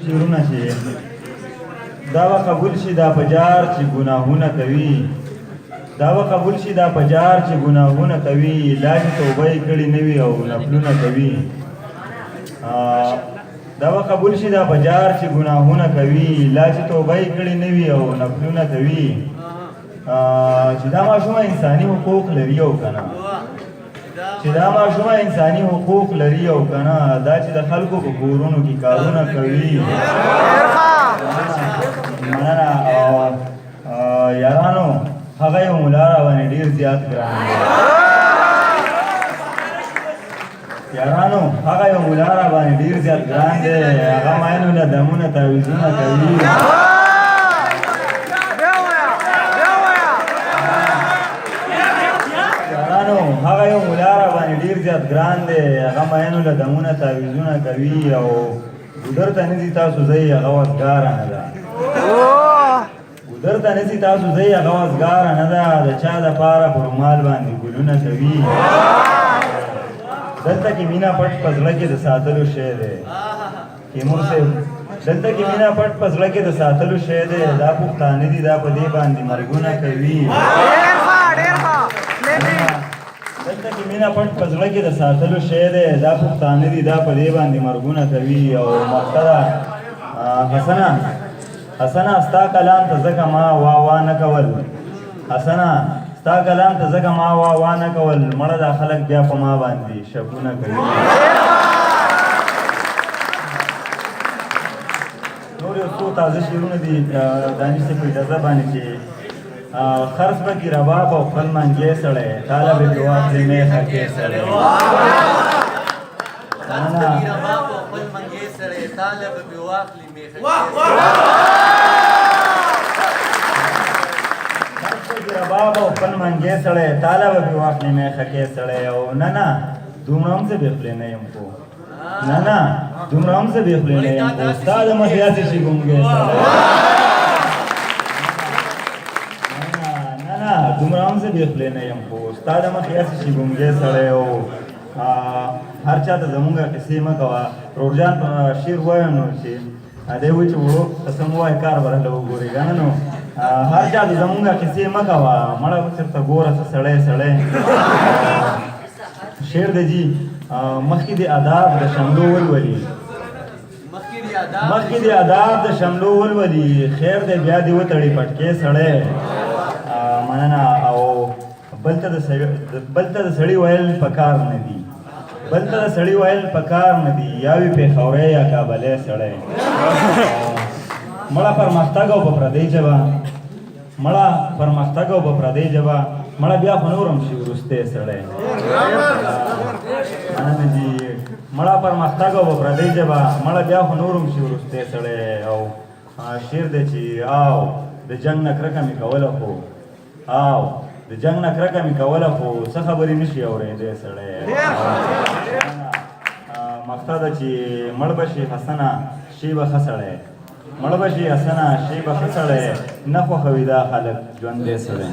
شعرونه چې دا به قبول شي دا په جار چې ګناهونه کوي، دا به قبول شي دا په جار چې ګناهونه کوي، لا چې توبه یې کړې نه وي او نفلونه کوي. دا به قبول شي دا په جار چې ګناهونه کوي، لا چې توبه یې کړې نه وي او نفلونه کوي. چې دا ماشومه انساني حقوق لري او که نه، چې دا ماشومه انساني حقوق لري او که نه، دا چې د خلکو په کورونو کې کارونه کوي. مننه. یارانو، هغه یو ملا را باندې ډېر زیات ګران دی. یارانو، هغه یو ملا را باندې ډېر زیات ګران دی، هغه ماینو له دمونه تعویذونه کوي. یارانو، هغه یو ملا را باندې ډېر زیات ګران دی، هغه ماینو له دمونه تعویذونه کوي. او ګودر ته نه ځي تاسو ځئ، هغه وزګاره نه ده. ګودر ته نه ځي تاسو ځئ، هغه وزګاره نه ده، د چا دپاره په رومال باندې ګلونه کوي. دلته کې مینه پټ په زړه کې د ساتلو شی دی. تیمور صاحب، دلته کې مینه پټ په زړه کې د ساتلو شی دی، دا پښتانه دي، دا په دې باندې مرګونه کوي. دلته کې مینه پټ په زړه کې د ساتلو شی دی، دا پښتانه دي، دا په دې باندې مرګونه کوي. او مقصده حسنه، حسنه ستا کلام ته ځکه ما وا وا نه کول، حسنه ستا کلام ته ځکه ما وا وا نه کول، مړه دا خلک بیا په ما باندې شکونه کوي. نور یو څو تازه شعرونه دي دانش صاحب په اجازه باندې چې خرڅ به کړي رباب او خپل منګی سړی، تاله به پرې واخلي مېخه کې سړی. خرڅ به کړي رباب او خپل منګی سړی، تاله به پرې واخلي مېخه کې. خرڅ به کړي رباب او خپل منګی سړی، تاله به پرې واخلي مېخه کې سړی. او نه نه، دومره هم زه بې خولې نه یم، خو نه نه، دومره هم زه بې خولې نه یم، خو ستا د مخې هسې شي ګونګی سړی. نه نه، دومره هم زه بې خولې نه یم، خو ستا د مخې هسې شي ګونګی سړی. او هر چا ته زمونږ قصې مه کوه. رور جان په شعر وایو نو چې دی وایي چې ورو قسم ووایه کار به راله وګورې که نه، نو هر چا ته زمونږ قصې مه کوه، مړه چېرته ګوره څه سړی سړی. شعر دی جي، مخکې دې اداب د شملو ولولي، مخکې دې اداب د شملو ولولي، خیر دی بیا دې وتړي پټکې سړی. مننه. او بل ته د سړي ویل پکار نه دي، بل ته د سړي ویل پکار نه دي، یا وي پېښوری یا کابلی سړی. مړه پرمختګ او په پردۍ ژبه، مړه پرمختګ او په پردۍ ژبه، مړه بیا خو نور هم شي وروستی سړی. مننه جي. مړه پرمختګ او په پردۍ ژبه، مړه بیا خو نور هم شي وروستی سړی. او شعر دی چې آو د جنګ نه کرکه مې کوله، خو آو د جنګ نه کرکه مې کوله، خو څه خبرې نه شي اورېدی سړی. مقصد چې مړ به شي حسنه شي به ښه سړی، مړ به شي حسنه شي به ښه سړی، نه خوښوي دا خلک ژوندی سړی.